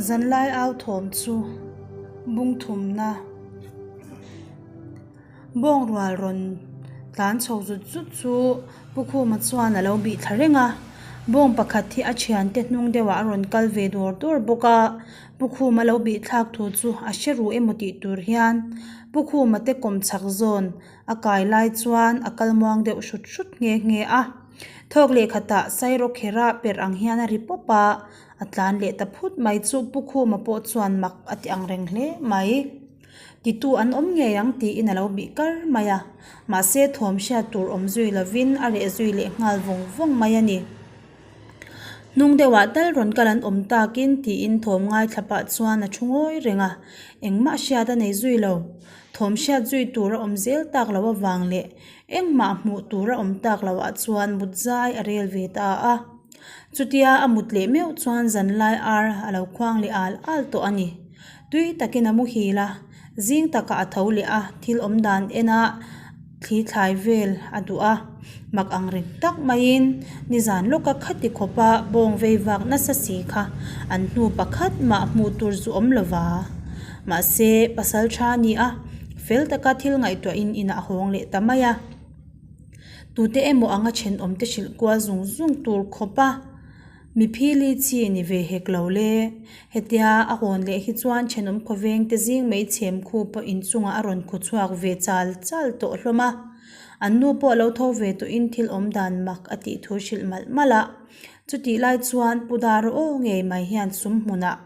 Zanlai au thawm chu bung thumna bawng rual rawn tlan chho zut zut chu Pu Khuma chuan a lo bih thla reng a, bawng pakhat hi a thiante hnung deuhah a rawn kal ve dawr dawr bawk a, Pu Khuma lo bih thlak thu chu a hre ru emaw tih tur hian Pu Khuma te kawm chhak zawn a kai lai chuan a kal muang deuh hrut hrut nghe nghe a. Thawk leh khatah Sairawkherah perh ang hian a ri pawp a, a tlan leh ta phut mai chu Pu Khuma pawh chuan mak a ti ang reng hle mai. Titu an awm ngei ang tiin a lo bih kar mai a, mahse thawm hriat tur awm zui lovin a reh zui leh nghal vawng vawng mai a ni. Hnung deuhah tal rawn kal an awm takin tiin thawm ngaithla pah chuan a thu ngawi reng a, engmah hriat a nei zui lo. Thawm hriat zui tur a awm zel tak loh avang leh engmah hmuh tur a awm tak loh ah chuan mut zai a rel ve ta a. Chutia a mut leh meuh chuan zanlai ar a lo khuang leh al al tawh a ni. Tui takin a muhil a, zing takah a tho leh a, thil awm dan ena thli thlai vel a duh a. Mak ang reng tak maiin nizan lawka khati khawpa bawng vei vak nasa si kha an hnu pakhat mah hmuh tur zu awm lo va. Mahse, pasal tha a ni a, fel taka thil ngaihtuahin inah a hawng leh ta mai a. Tute emaw anga thenawmte hrilh kual zung zung tur khawp a, mi phili chi ni ve hek lo le. Hetia a hawn leh hi chuan thenawm khawveng te zing mai chhem khu pawh inchungah a rawn khaw chhuak ve chal chal tawh hlawm a. An nu pawh lo tho ve tawhin thil awm dan mak a tih thu hrilh malh malh a. Chutih lai chuan Pu Dara aw ngei mai hian sum hmunah,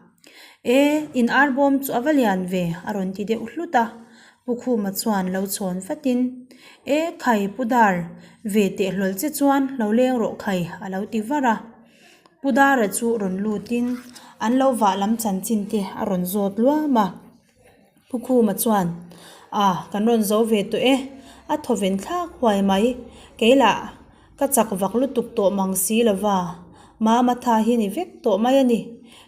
E, in arbawm chu a va lian ve, a rawn ti deuh hlut a. Pu Khuma chuan lo chhawn vatin, E, khai Pu Dar, ve teh hlawl che chuan lo leng rawh khai, a lo ti var a. Pu Dara chu rawn lutin an lo vah lam chanchin te a rawn zawt luam a. Pu Khuma chuan, A, kan rawn zo ve tawh e, a thaw ven thlak huai mai. Kei lah ka chak vak lutuk tawh mang si lo va, Mama tha hi ni vek tawh mai a ni.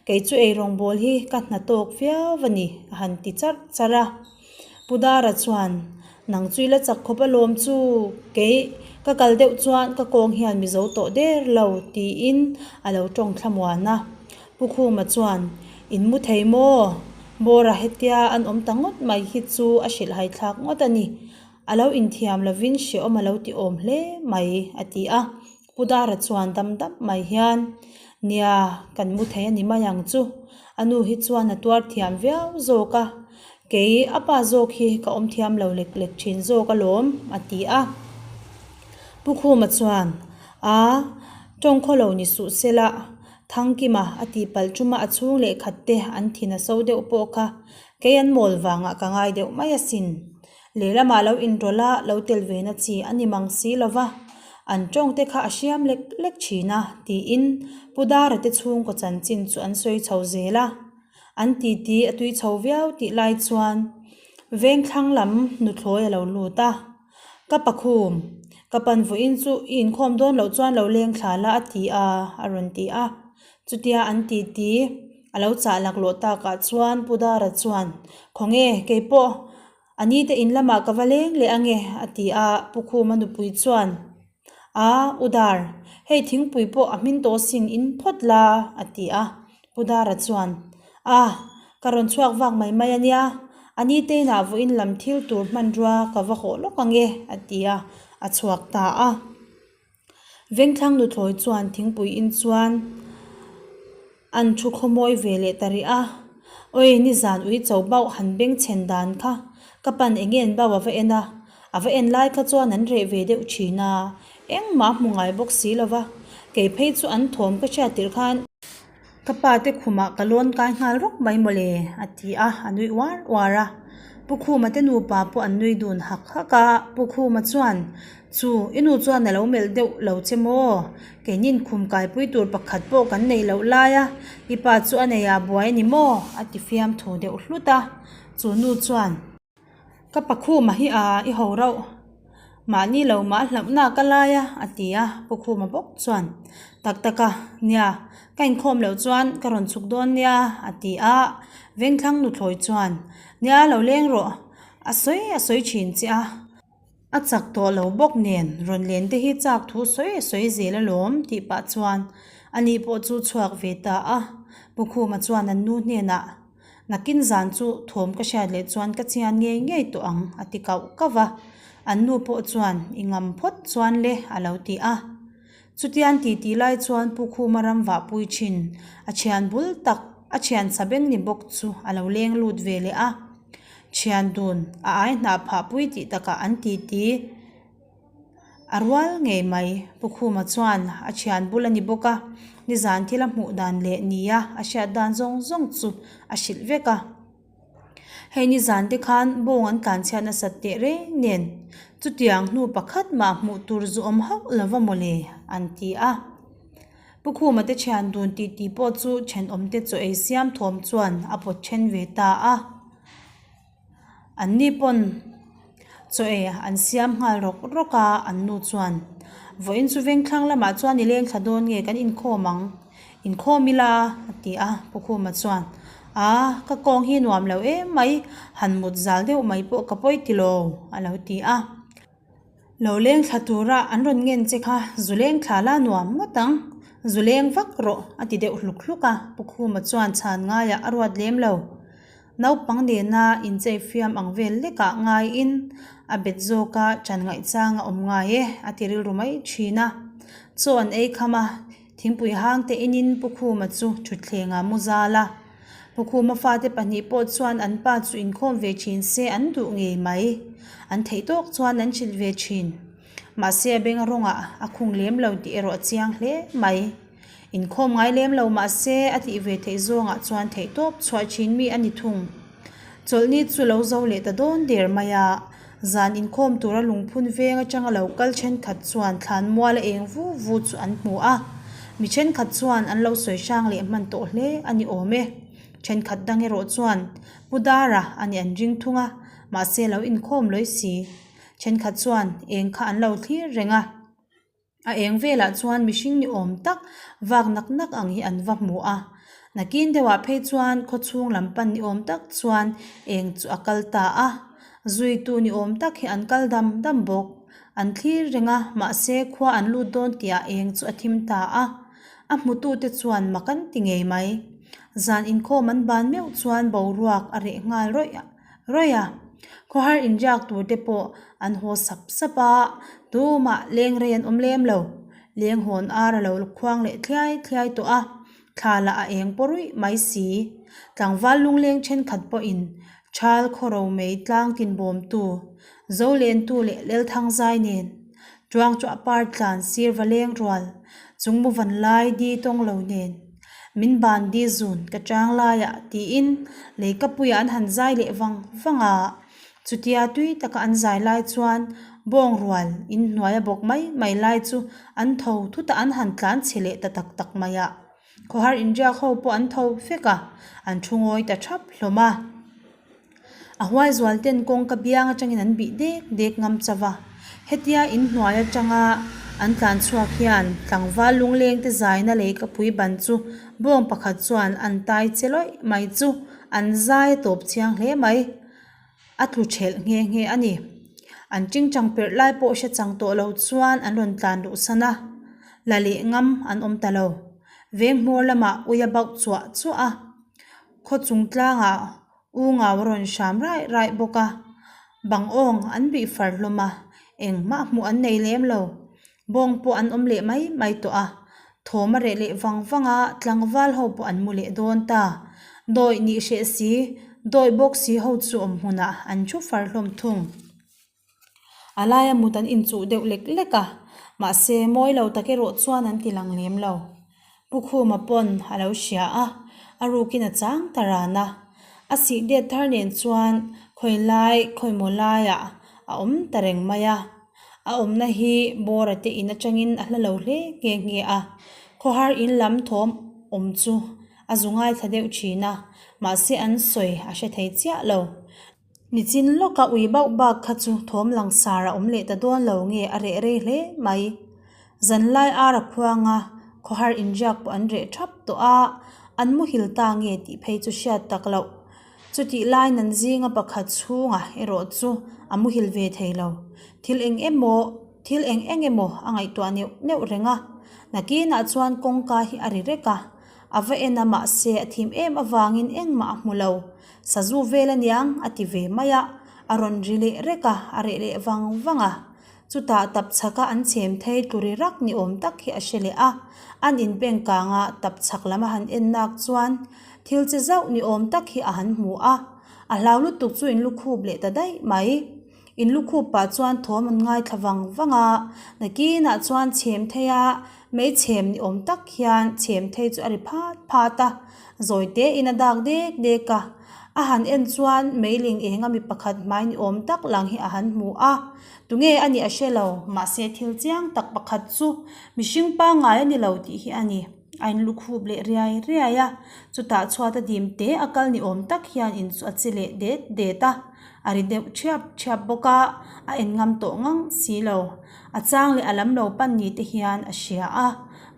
Kei chu eirawngbawl hi ka hna tawk viau a ni, a han ti charh charh a. Pu Dara chuan, Nang chu i la chak khawp alawm chu, kei ka kal deuh chuan ka kawng hian mi zo tawh der lo, tiin a lo tawng thlamuan a. Pu Khuma chuan, In mu thei maw? Bawra hetia an awm ta ngawt mai hi chu a hrilhhai thlak ngawt a ni. A lo inthiam lovin hrehawm a lo ti awm hle mai, a ti a. Pu Dara chuan dam dap mai hian, Nia, kan mu thei a ni mai ang chu. A nu hi chuan a tuar thiam viau zawk a. Kei a pa zawk hi ka awm thiam lo lek lek thin zawk alawm, a ti a. Pu Khuma chuan, A, tawng khaw lo ni suh sela, Thangkima a tih palh ṭuma a chhung leh khat te an thin a so deuh pawh kha kei an mawl vangah ka ngai deuh mai asin. Lehlamah lo inrawlh a, lo tel ve na chi a ni mang si lo va, an ṭawng te kha a hriam lek lek ṭhin a, tiin Pu Dara te chhungkaw chanchin chu an sawi chho zel a. An titi a tui chho viau tih lai chuan vengthlang lam nuthlawi a lo lut a. Ka pakhum, ka pan vawiin chu i inkhawm dawn loh chuan lo leng thla la a ti a, a rawn ti a. Chutia an titi a lo chah laklawh takah chuan Pu Dara chuan, Khawnge, keipawh a ni te in lamah ka va leng leh ange, a ti a. Pu Khuma nupui chuan, A, U Dar, hei thingpui pawh a hmin tawh sin in phawt la, a ti a. Pu Dara chuan, A, ka rawn chhuak vak mai mai a nia, a ni teinah vawiin lam thil tur hmanrua ka va hawh lawk ang e, a ti a, a chhuak ta a. Vengthlang nuthlawi chuan thingpui in chuan an thu khawmawi ve leh ta rih a, Awi, nizan ui cho bauh han beng chhen dan kha ka pan eng nge an bauh a va en a, a va en lai kha chuan an reh ve deuh thin a, engmah a hmu ngai bawk si lo va, kei phei chu an thawm ka hriat tirh khan. Ka pa te khumah ka lawn kai nghal rawk mai mawle, a ti a, a nui uar uar a. Pu Khuma te nupa pawh an nui dun hak hak a, Pu Khuma chuan, Chu, i nu chuan a lo melh deuh lo che maw? Keinin khum kaipui tur pakhat pawh kan neih loh lai a, i pa chu a nei ah buai a ni maw? a ti fiamthu deuh hlut a. Chu nu chuan. Ka pakhuma hi a i ho rauh. Mahni lo mah hlauh nak a lai a, a ti a, Pu Khuma bawk chuan, Tak tak a, nia, ka inkhawm loh chuan ka rawn chhuk dawn nia, a ti a, Vengthlang nuthlawi chuan, Nia, lo leng rawh, a sawi a sawi thin che a. A chak tawh lo bawk nen rawn len te hi chak thu sawi a sawi zel alawm tih pah chuan ani pawh chu chhuak ve ta a. Pu Khuma chuan an nu hnenah, Nakin zan chu thawm ka hriat leh chuan ka chian ngei ngei tawh ang a ti kauh kauh a. An nu pawh chuan, I ngam phawt chuan le a lo ti a. Chutian ti tih lai chuan Pu Khuma ram vahpui thin a thian bul tak a thian sa beng ni bawk chu a lo leng lut ve leh a. Thian dun a ai hnah phah pui tih takah an ti ti a rual ngei mai. Pu Khuma chuan a thian bul a ni bawk a, nizan thil a hmuh dan leh nia a hriat dan zawng zawng chu a hrilh vek a. Hei nizan te khan bawng an tlanchhiat nasat teh reng nen chutiang hnu pakhat mah hmuh tur zu awm hauh lova mawle an ti a. Pu Khuma te thian dun tih tih pawh chu thenawm te chaw ei siam thawm chuan a pawt then ve ta a. An ni pawn chaw ei an siam nghal rawk rawk a, an nu chuan vawiin chu vengthlang lamah chuan i leng thla dawn nge kan inkhawm ang. Inkhawm ila a ti a, Pu Khuma chuan, Aa, ka kawng hi nuam lo em mai, han mut zal deuh mai pawh ka pawi ti lo, a lo ti a. Lo leng thla tura an rawn ngen che kha zu leng thla la nuam ngawt ang, zu leng vak rawh, a ti deuh hluk hluk a, Pu Khuma chuan chhan ngaiah a ruat lem lo. Naupang nena inchei fiam ang vel lekah ngaiin a bet zawka ṭan ngaihchang a awm ngai e, a ti rilru mai ṭhin a. Chaw an ei kham a, Thingpui hang te inin Pu Khuma chu thutthlengah mu zal a. Pu Khuma fate pahnih pawh chuan an pa chu inkhawm ve thin se an duh ngei mai. An theih tawk chuan an hrilh ve thin. Mahse a beng rawngah a khung lem lo tih erawh a chiang hle mai. Inkhawm ngai lem lo mahse a tih ve theih zawngah chuan theih tawp chhuah thin mi a ni thung. Chawlhni chu lo zo leh ta dawn der mai a. Zan inkhawm tura lungphun veng atanga lo kal thenkhat chuan thlan mual a eng vu vu chu an hmu a, mi thenkhat chuan an lo sawi hrang leh hman tawh hle a ni awm e. Thenkhat dang erawh chuan Pu Dara a nih an ring thung a, mahse lo inkhawm lawi si. Thenkhat chuan eng kha an lo thlir reng a. A eng velah chuan mihring ni awm tak vak nak nak ang hi an va hmu a, nakin deuhah phei chuan khawchhung lam pan ni awm tak chuan eng chu a kal ta a, zuitu ni awm tak hi an kal dam dam bawk. An thlir reng a, mahse khua an lut dawn tihah eng chu a thim ta a, a hmutute chuan mak an ti ngei mai. Zan inkhawm an ban meuh chuan boruak a reh nghal rawih a. Rawih a, khawhar inriak tur te pawh an haw sap sap a, tumah leng rei an awm lem lo. Leng hawn ar a lo khuang leh thliai thliai tawh a, thla lah a eng pawh ruih mai si. Tlangval lungleng thenkhat pawhin Thal khawro mei tlang tin bawmtu, Zolentu leh Lelthangzai nen Tuangtuah par tlan sir va leng rual, chungmu van lai di tawng lo nen. Min ban di zun ka chang laiah tiin leikapuiah an han zai leh vang vang a, chutia tui taka an zai lai chuan bawng rual inhnuai a bawk mai mai lai chu an tho thutah an han tlan chhe leh ta tak tak mai a, khawhar inriak ho pawh an tho vek a, an thu ngawi ta thap hlawm a. A huai zual ten kawngka biang atangin an bih dek dek ngam chauh a, hetia inhnuai atanga an tlan chhuak hian tlangval lungleng te zaina leikapui ban chu bawng pakhat chuan an tai che lawih mai chu an zai a tawp chiang hle mai, a tlu thelh nghe nghe a ni. An tingtang perh lai pawh hre chang tawh lo chuan an rawn tlan luh san a, la leh ngam an awm ta lo. Veng hmawr lamah ui a bauh chuah chuah a. Khaw chung tlangah u ngau a rawn hram raih raih bawk a, bang awng an bih far hlawm a, engmah hmuh an nei lem lo. Bawng pawh an awm leh mai mai tawh a, thawm a reh leh vang vang a, tlangval ho pawh an mu leh dawn ta. Dawih nih hreh si, dawih bawk si ho chu awm hmunah an thu far hlawm thung. A laia mut an inchuh deuh lek lek a, mahse mawi lo tak erawh chuan an ti lang lem lo. Pu Khuma pawn a lo hria a, a rukin a chang ta ran a. A sih det thar nen chuan khawi lai khawi maw laiah a awm ta reng mai a. A awmna hi Bawra te in atangin a hla lo hle nghe nghe a, khawhar in lam thawm awm chu a zu ngaithla deuh thin a, mahse an sawi a hre thei chiah lo. Nichin lawka ui bauh bak kha chu thawm langsar a awm leh ta dawn lo nge a reh rei hle mai. Zanlai ar a khuanga khawhar inriak pawh an reh thap tawh a, an muhil ta nge tih phei chu hriat tak loh. Chutih laiin an zinga pakhat chhungah erawh chu a muhil ve thei lo. Thil eng emaw thil eng eng emaw a ngaihtuah neuh neuh reng a. Nakinah chuan kawngka hi a ri rek a, a va en a mahse a thim em avangin engmah a hmu lo. Sazu vel aniang a ti ve mai a, a rawn ri leh rek a, a reh leh vang vang a. Chutah tapchhak a an chhem thei turi rak ni awm tak hi a hre leh a, an inpeng kang a tapchhak lam a han en nak chuan thil che zauh ni awm tak hi a han hmu a, a hlau lutuk chu in lukhup leh ta daih mai. In lukhup pah chuan thawm an ngaithla vang vang a, nakinah chuan chhem thei a mei chhem ni awm tak hian chhem thei chu a ri phat phat a, zawi te in a dak dek dek a. A han en chuan meiling eng a mi pakhat hmai ni awm tak lang hi a han hmu a, tunge a nih a hre lo, mahse thil chiang tak pakhat chu mihring pangngai a ni lo tih hi a ni. A in lukhup leh riai riai a, chutah chhuat a dim te a kal ni awm tak hian in chu a che leh det det a, a ri deuh thiap thiap bawk a, a en ngam tawh ngang si lo. A chang leh a lam lo pan ni te hian a hria a,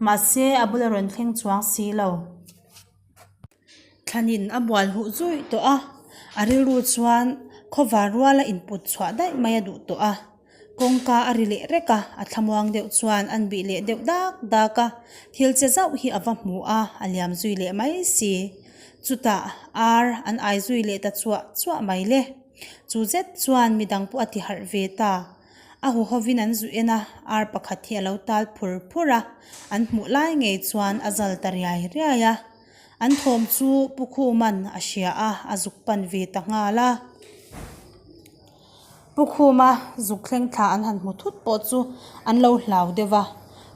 mahse a bula rawn thleng chuang si lo. Thlanin a bual huh zuih tawh a, a rilru chuan khawvar ruala input chhuah daih mai a duh tawh a. Kawngka a ri leh rek a, a thlamuang deuh chuan an bih leh deuh dak dak a, thil che zauh hi a va hmu a, a liam zui leh mai si. Chutah ar an ai zui leh ta chuah chuah mai le. Chu zet chuan midang pawh a ti harh ve ta. A huhovin an zu en a, ar pakhat hi a lo tal phur phur a, an hmuh lai ngei chuan a zal ta riai riai a. An thawm chu Pu Khuma'n a hria a, a zuk pan ve ta nghal a. Pu Khuma zuk thleng thla an han hmu thut pawh chu an lo hlau deuh va,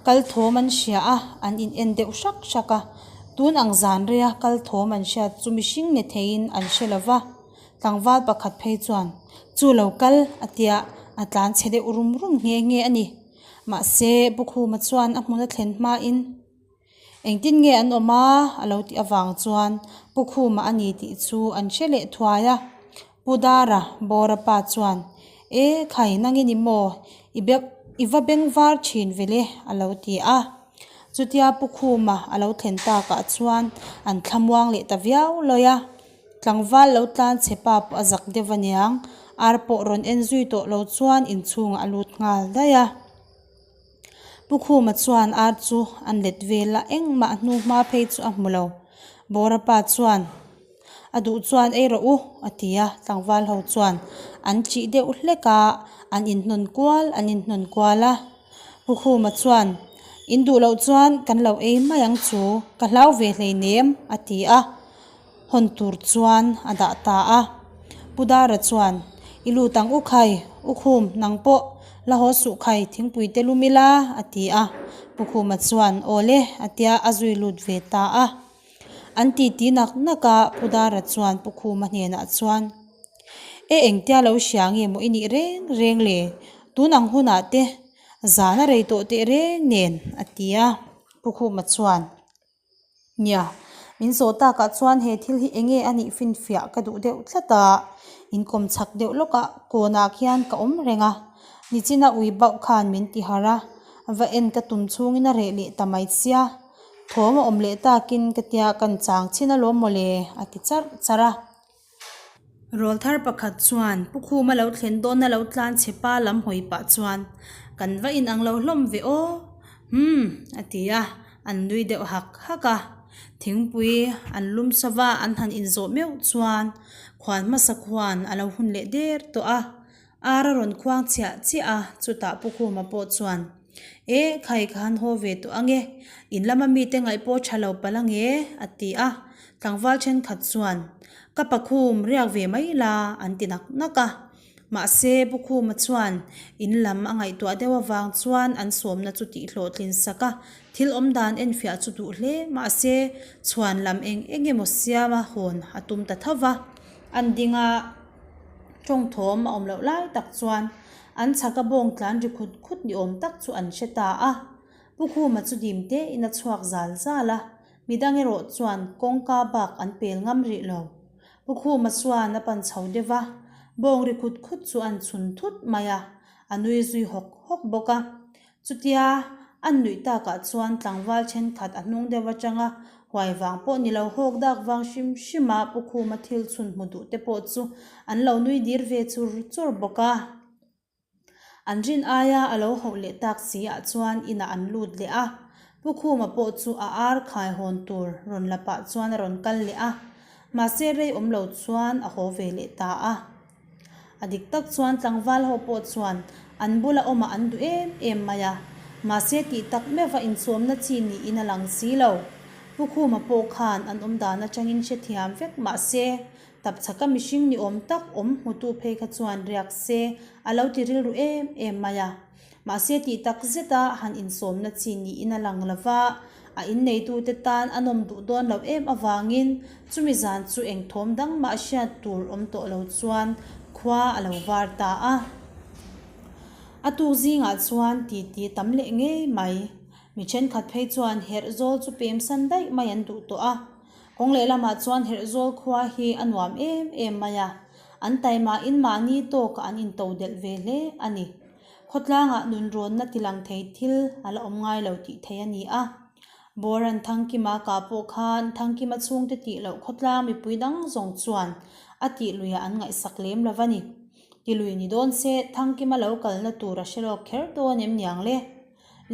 kal thawm an hria a, an in en deuh hrak hrak a. Tun ang zan reia kal thawm an hriat chu mihring ni theiin an hre lo va. Tlangval pakhat phei chuan, Chu lo kal, a tia, a tlan chhe deuh rum rum nghe nghe a ni. Mahse, Pu Khuma chuan a hmun a thlen hmain, Engtin nge an awm a? a lo tih avang chuan Pu Khuma a ni tih chu an hre leh thuai a. Pu Dara, Bawra pa chuan, E khai, nang i ni maw? I be i va beng var thin ve le, a lo ti a. Chutia Pu Khuma a lo thlen takah chuan an thlamuang leh ta viau lawi a. Tlangval lo tlan chhe pa pawh a zak deuh aniang, ar pawh rawn en zui tawh lo chuan inchhungah a lut nghal daih a. Pu Khuma chuan ar chu an let vel a, engmah hnu hma phei chu a hmu lo. Bawra pa chuan, A duh chuan ei rawh u, a ti a, tlangval ho chuan an chih deuh hlek a, an inhnawn kual an inhnawn kual a. Pu Khuma chuan, In duh loh chuan kan lo ei mai ang chu, ka hlau ve hleinem, a ti a. Hawn tur chuan a dah ta a. Pu Dara chuan, I lut ang u khai, U Khum, nang pawh la haw suh khai, thingpui te lum ila, a ti a. Pu Khuma chuan, Aw le, a tia a zui lut ve ta a. An titi nak nak a, Pu Dara chuan Pu Khuma hnenah chuan, E engtia lo hria nge maw i nih reng reng le, tun ang hunah te zan a rei tawh teh reng nen, a ti a. Pu Khuma chuan. Nia, min zawh takah chuan he thil hi enge a nih finfiah ka duh deuh tlat a, inkawm chak deuh lawkah kawnah khian ka awm reng a, nichina ui bauh khan min ti harh a, va en ka tum chhungin a reh leh ta mai sia, thawm a awm leh takin ka tia kan chang chhin alawm mawle a ti charh charh a. Rawlthar pakhat chuan Pu Khuma lo thlen dawna lo tlan chhe pa lam hawi pah chuan kan va inang lo hlawm ve aw, hmm a ti a, an nui deuh hak hak a. Thingpui an lum sava an han inzawh meuh chuan khuan hmasa khuan a lo hun leh der tawh a. Ar a rawn khuang chiah chiah a, chutah Pu Khuma pawh chuan, E, khai ka han haw ve tawh ange, in lama mite ngaih pawh tha lo palh ange, a ti a. Tlangval thenkhat chuan, Ka pa Khum, riak ve mai la, an ti nak nak a. Mahse, Pu Khuma chuan in lam a ngaihtuah deuh avang chuan an sawmna chu tihhlawhtlin sak a, thil awmdan enfiah chu duh hle. Mahse, chhuan lam eng eng emaw siama hawn a tum ta tho va, an ding a. Tawng thawm a awm loh lai tak chuan an chhaka bawng tlan ri khut khut ni awm tak chu an hre ta a. Pu Khuma chu dim tein a chhuak zal zal a, midang erawh chuan kawngka bak an pel ngam rih lo. Pu Khuma chuan a pan chho deuh va, Bawng ri khut khut chu an chhun thut mai a, a nui zui hawk hawk bawk a. Chutia an nuih takah chuan tlangval thenkhat a hnung deuh atanga huai vang pawh ni lo hawk dak vang hrim hrim a Pu Khuma thil chhun hmu duh te pawh chu an lo nui dir ve chur chur bawk a. An rin aia a lo hauh leh tak si ah chuan inah an lut leh a, Pu Khuma pawh chu a ar khai hawn tur rawn la pah chuan a rawn kal leh a, mahse rei awm lo chuan a haw ve leh ta a. A dik tak chuan tlangval ho pawh chuan an bula awmah an duh em em mai a, mahse tih tak meuhva inchawmna chi niin a lang si lo. Pu Khuma pawh khan an awm dan atangin hrethiam vek mahse Tapchhaka mihring ni awm tak awm hmutu phei kha chuan riak se a lo ti rilru em em mai a. Mahse tih tak zeta han insawmna chi niin a lang lo va, a inneitute tan a nawm duh dawn loh em avangin chumi zan chu eng thawm dang mah hriat tur awm tawh lo chuan khua a lo var ta a. A tuk zingah chuan titi tam leh ngei mai. Mi thenkhat phei chuan herh zawl chu pemsan daih mai an duh tawh a. Kawng lehlamah chuan Herhzawl khua hi a nuam em em mai a, an taimahin mahni tawkah an into delh ve hle a ni. Khawtlangah nunrawnna tilang thei thil a la awm ngai lo tih theih a ni a. Boran Thangkima kah pawh khan Thangkima chhungte tih loh khawtlang mipui dang zawng chuan a tih luiah an ngaihsak lem lo va ni. Ti lui ni dawn se Thangkima lo kalna tur a hre lawk kher dawn em niang le?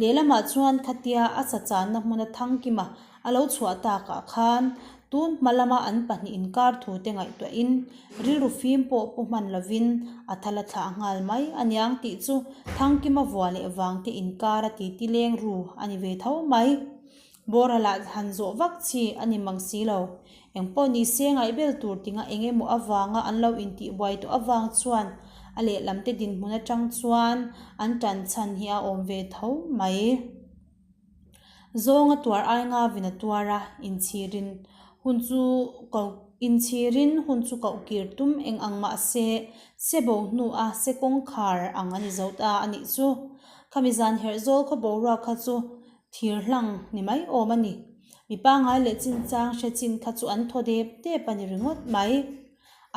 Lehlamah chuan khatia a sachanna hmuna Thangkima a lo chhuah takah khan tun hma lama an pahnih inkar thu te ngaihtuahin rilru fim pawh pu hman lovin a thal a thlah nghal mai aniang tih chu Thangkima vua leh vangte inkar a titi leng ru a ni ve tho mai. Boralah han zawh vak chi a ni mang si lo. Engpawh ni se ngaihbel tur tinga eng emaw avanga an lo intihbuai tawh avang chuan a lehlam te dinhmun atang chuan an tan chhan hi a awm ve tho mai. Zawnga tuar ai ngavin a tuar a, inchhirin hun chu ko inchhirin hun chu koh kir tum eng ang mah se, se bo hnu a se kawngkhar ang a ni zo ta a nih chu. Khami zan herh zawl khaw boruak kha chu Thir hlang ni mai awm a ni. Mi pangngai leh chinchang hre chin kha chu an thaw dep dep a ni ringawt mai.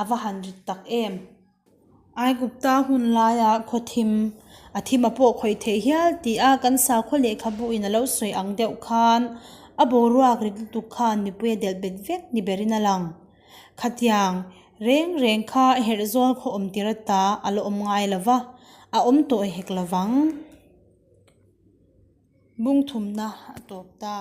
A va han rit tak em! Aigupta hun laia khaw thim, a thima pawh khawih theih hial tih a kan sakhaw lehkhabu in a lo sawi ang deuh khan a boruak rit lutuk khan mipui a delh bet vek ni berin a lang. Khatiang reng reng kha herh zawl khaw awm tir ata a la awm ngai lo va, a awm tawh hek lo vang. Bung thumna a tawp ta.